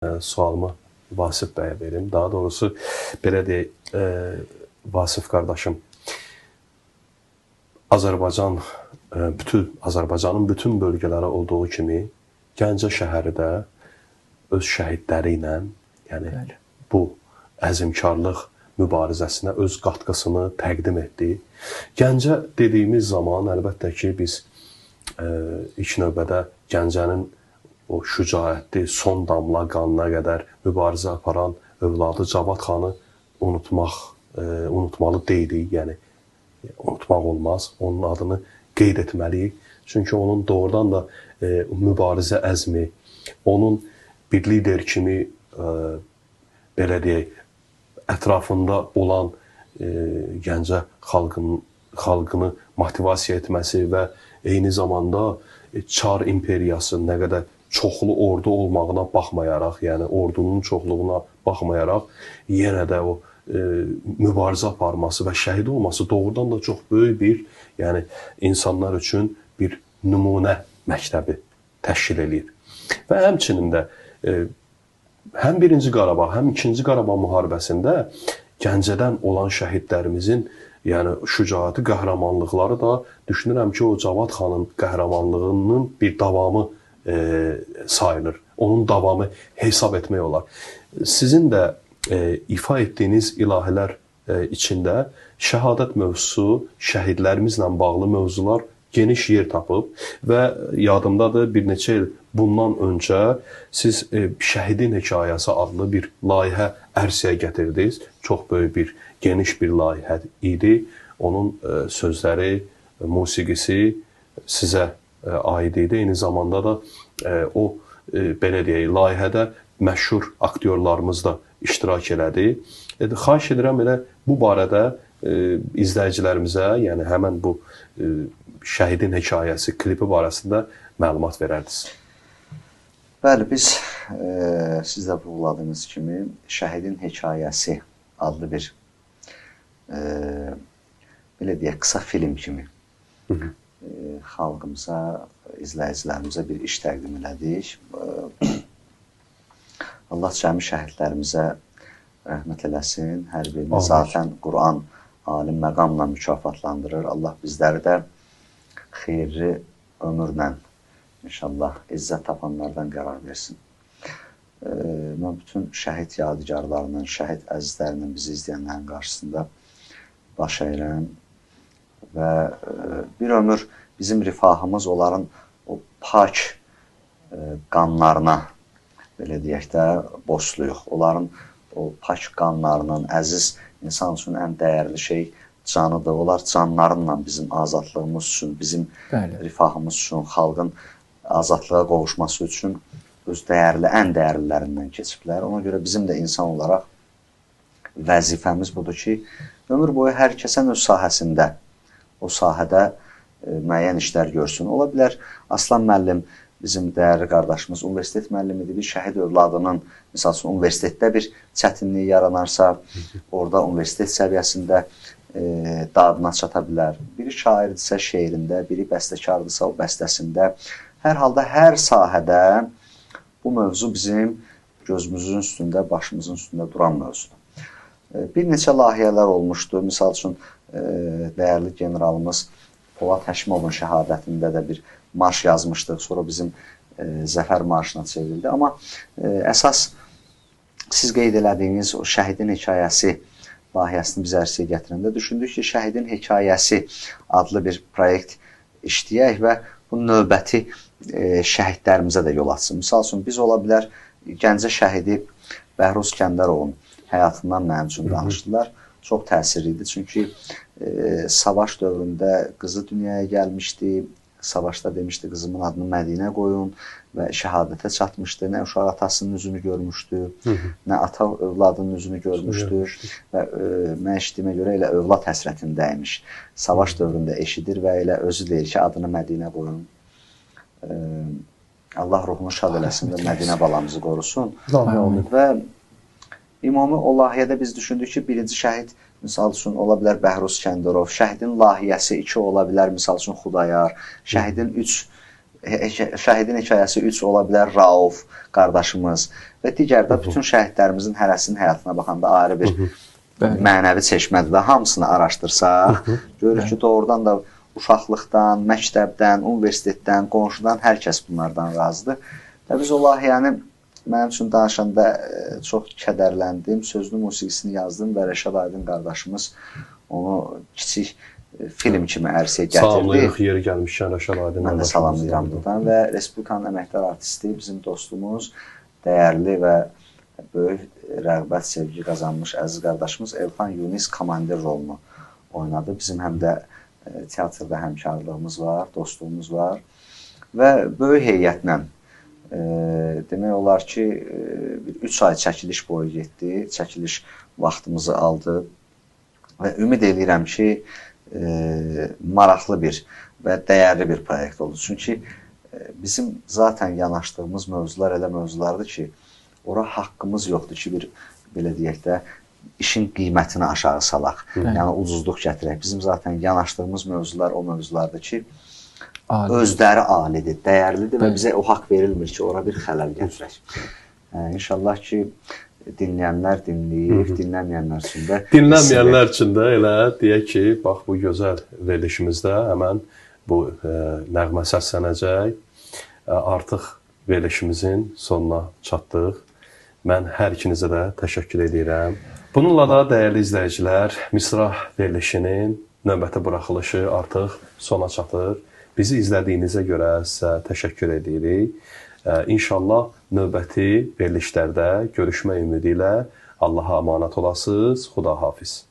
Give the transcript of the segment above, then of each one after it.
Sualımı Vasif bəyə verim. Daha doğrusu belə deyək, Vasif qardaşım, Azərbaycan bütün Azərbaycanın bütün bölgələri olduğu kimi Gəncə şəhəri də öz şəhidləri ilə, yəni bəli, bu əzmkarlıq mübarizəsinə öz qatqısını təqdim etdi. Gəncə dediyimiz zaman əlbəttə ki, biz ilk növbədə Gəncənin o şücaətli, son damla qanına qədər mübarizə aparan övladı Cavad xanı unutmalı deyilik. Yəni unutmaq olmaz. Onun adını qeyd etməliyik. Çünki onun doğrudan da mübarizə əzmi, onun bir lider kimi belə deyək, ətrafında olan Gəncə xalqını motivasiya etməsi və eyni zamanda Çar imperiyası nə qədər çoxlu ordu olmağına baxmayaraq, yəni ordunun çoxluğuna baxmayaraq yenə də o mübarizə aparması və şəhid olması doğrudan da çox böyük bir, yəni insanlar üçün bir nümunə məktəbi təşkil eləyir. Və həmçinin də həm Birinci Qarabağ, həm İkinci Qarabağ müharibəsində Gəncədən olan şəhidlərimizin, yəni şücaəti, qəhrəmanlıqları da düşünürəm ki, o Cavad xanın qəhrəmanlığının bir davamı sayılır. Onun davamı hesab etmək olar. Sizin də ifa etdiyiniz ilahilər içində şəhadət mövzusu, şəhidlərimizlə bağlı mövzular geniş yer tapıb və yadımdadır, bir neçə il bundan öncə siz Şəhidin Hekayəsi adlı bir layihə ərsəyə gətirdiniz. Çox böyük bir, geniş bir layihə idi. Onun sözləri, musiqisi sizə aid idi. Eyni zamanda da o, belə deyək, layihədə məşhur aktyorlarımız da iştirak elədi. Xahiş edirəm elə bu barədə izləyicilərimizə, yəni həmən bu Şəhidin Hekayəsi klipi barəsində məlumat verərdiniz. Bəli, biz siz də vurğuladığınız kimi Şəhidin Hekayəsi adlı bir belə deyək, qısa film kimi xalqımıza, izləyicilərimizə bir iş təqdim elədik. Allah cəmi şəhidlərimizə rəhmət eləsin. Hər birini zaten Quran alim məqamla mükafatlandırır. Allah bizləri də xeyirli ömürlə inşallah izzət tapanlardan qərar versin. Mən bütün şəhid yadigarlarının, şəhid əzizlərinin, bizi izləyənlərin qarşısında baş əyirəm və bir ömür bizim rifahımız onların o pak qanlarına, belə deyək də, borcluyuq. Onların o pak qanlarının, əziz insan üçün ən dəyərli şey canıdır. Onlar canlarıyla bizim azadlığımız üçün, bizim bəli, rifahımız üçün, xalqın azadlığa qovuşması üçün öz dəyərli, ən dəyərlilərindən keçiblər. Ona görə bizim də insan olaraq vəzifəmiz budur ki, ömür boyu hər kəsən öz sahəsində, o sahədə müəyyən işlər görsün. Ola bilər Aslan müəllim, bizim dəyərli qardaşımız, universitet müəllimidir. Bir şəhid övladının, misal üçün, universitetdə bir çətinliyi yaranarsa, orada universitet səviyyəsində dadına çata bilər. Biri şairdirsə şeirində, biri bəstəkardırsa o bəstəsində. Hər halda hər sahədə bu mövzu bizim gözümüzün üstündə, başımızın üstündə duran mövzudur. Bir neçə layihələr olmuşdu. Misal üçün, dəyərli generalımız Polad Həşimovun şəhadətində də bir marş yazmışdıq. Sonra bizim Zəfər marşına çevrildi. Amma əsas siz qeyd elədiyiniz o Şəhidin Hekayəsi layihəsini biz ərsəyə gətirəndə düşündük ki, Şəhidin Hekayəsi adlı bir proyekt işləyək və bu növbəti şəhidlərimizə də yol açsın. Misal üçün, biz ola bilər Gəncə şəhidi Bəhruz Kəndərovun həyatından mənim üçün danışdılar. Çox təsirli idi. Çünki savaş dövründə qızı dünyaya gəlmişdi. Savaşda demişdi, qızımın adını Mədinə qoyun və şəhadətə çatmışdı. Nə uşaq atasının üzünü görmüşdü, nə ata övladının üzünü görmüşdü və mən eşitdiyimə görə elə övlad həsrətindəymiş. Savaş dövründə eşidir və elə özü deyir ki, adını Mədinə qoyun. Allah ruhunu şad eləsin və Mədinə balamızı qorusun. Və ümumi o layihədə biz düşündük ki, birinci şəhid, misal üçün, ola bilər Bəhruz Kəndərov, şəhidin layihəsi 2 ola bilər, misal üçün, Xudayar, şəhidin 3 Şəhidin hekayəsi 3 ola bilər Rauf qardaşımız və digər də bütün şəhidlərimizin hərəsinin həyatına baxanda ayrı bir mənəvi çeşmədir də hamısını araşdırsaq, görürük ki, doğrudan da uşaqlıqdan, məktəbdən, universitetdən, qonşudan hər kəs bunlardan razıdır. Və biz o layihəni mənim üçün danışanda çox kədərləndim, sözünü, musiqisini yazdım və Rəşad Aydın qardaşımız onu kiçik film kimi ərsəyə gətirdi. Salamlayırıq yeri gəlmişkən Rəşad Aydın. Mən də salamlayıram buradan və Respublikanın əməkdar artisti, bizim dostumuz, dəyərli və böyük rəğbət, sevgi qazanmış əziz qardaşımız Elxan Yunis komandir rolunu oynadı. Bizim həm də teatrda həmkarlığımız var, dostluğumuz var və böyük heyətlə demək olar ki, bir 3 ay çəkiliş boyu getdi, çəkiliş vaxtımızı aldı və ümid eləyirəm ki, maraqlı bir və dəyərli bir proyekt oldu. Çünki bizim zaten yanaşdığımız mövzular elə mövzulardır ki, ora haqqımız yoxdur ki, bir belə deyək də, işin qiymətini aşağı salaq, yəni ucuzluq gətirək. Bizim zaten yanaşdığımız mövzular o mövzulardır ki, özləri alidir, dəyərlidir və bizə o haqq verilmir ki, ora bir xələl gətirək. İnşallah ki, dinləyənlər dinləyir, dinləməyənlər üçün də... Dinləməyənlər üçün də elə deyək ki, bax bu gözəl verilişimizdə həmən bu nəğmə səslənəcək. Artıq verilişimizin sonuna çatdıq. Mən hər ikinizə də təşəkkür edirəm. Bununla da dəyərli izləyicilər, Misra verilişinin növbəti buraxılışı artıq sona çatır. Bizi izlədiyinizə görə sizə təşəkkür edirik. İnşallah növbəti verilişlərdə görüşmək ümidi ilə Allaha əmanət olasınız. Xudahafiz.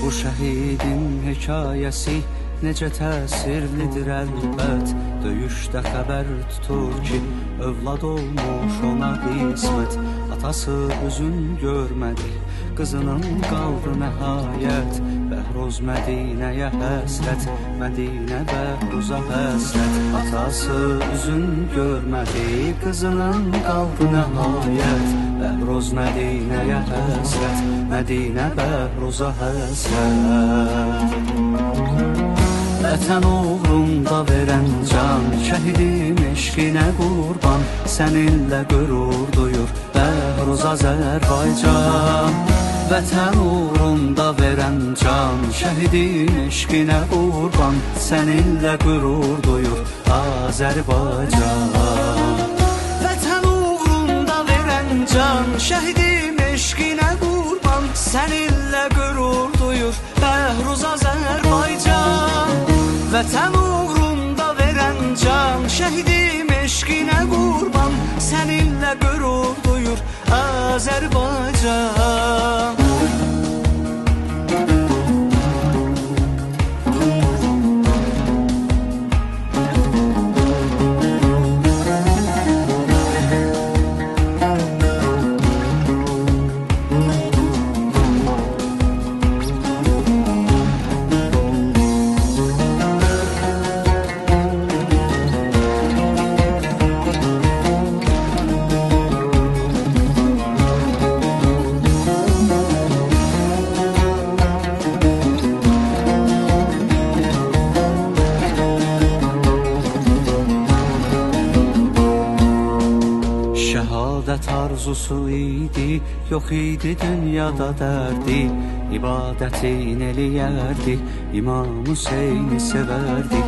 Bu şəhidin hekayəsi necə təsirlidir əlbət. Döyüşdə xəbər tutur ki, övlad olmuş ona qismət. Atası üzün görmədi, qızının qaldı nəhayət. Bəhruz Mədinəyə həsrət, Mədinə Bəhruza həsrət. Atası üzün görmədi, qızının qaldı nəhayət. Bəhruz Mədinəyə həsrət, Mədinə Bəhruza həsrət. Vətən uğrunda verən can, şəhidim eşqinə qurban. Səninlə qürur duyur Bəhruz Azərbaycan. Vətən uğrunda verən can, şəhidim eşqinə qurban. Səninlə qürur duyur Azərbaycan. Vətən uğrunda verən can, şəhidim eşqinə qurban. Səninlə qürur duyur Bəhruz Azərbaycan. Vətən uğrunda verən can, şəhidim eşqinə qurban. Səninlə qürur duyur Azərbaycan. Arzusu idi, yox idi dünyada dərdi. İbadətin eləyərdi, İmam Hüseyni sevərdi.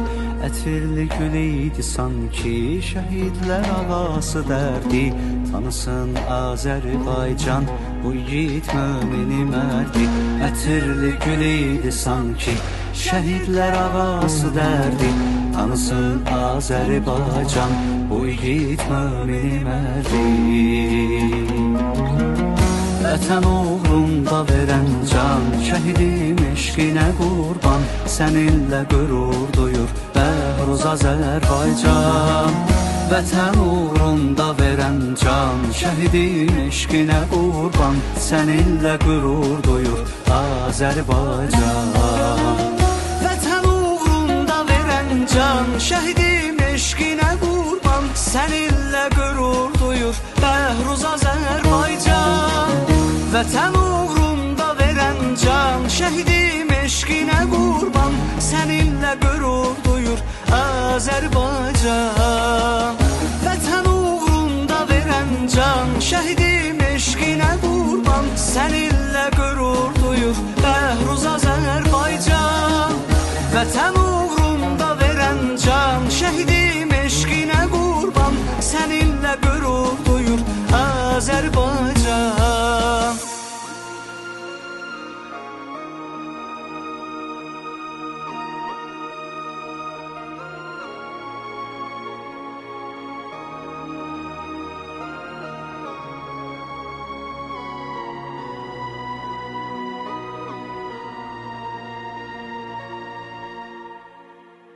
Ətirli gül idi sanki, şəhidlər ağası dərdi. Tanısın Azərbaycan, bu yiğit mömini mərdi. Ətirli gül idi sanki, şəhidlər ağası dərdi. Tanısın Azərbaycan, bu yiğit mömini mərdi. Vətən uğrunda verən can, şəhidim eşqinə qurban. Səninlə qürur duyur Bəhruz Azərbaycan. Vətən uğrunda verən can, şəhidim eşqinə qurban, səninlə qürur duyur Azərbaycan. Vətən uğrunda verən can, şəhidim eşqinə qurban, səninlə qürur duyur Bəhruz Azərbaycan. Vətən uğrunda verən can, şəhidim eşqinə qurban, səninlə qürur duyur Azərbaycan. Vətən uğrunda verən can, şəhidim eşqinə qurban, səninlə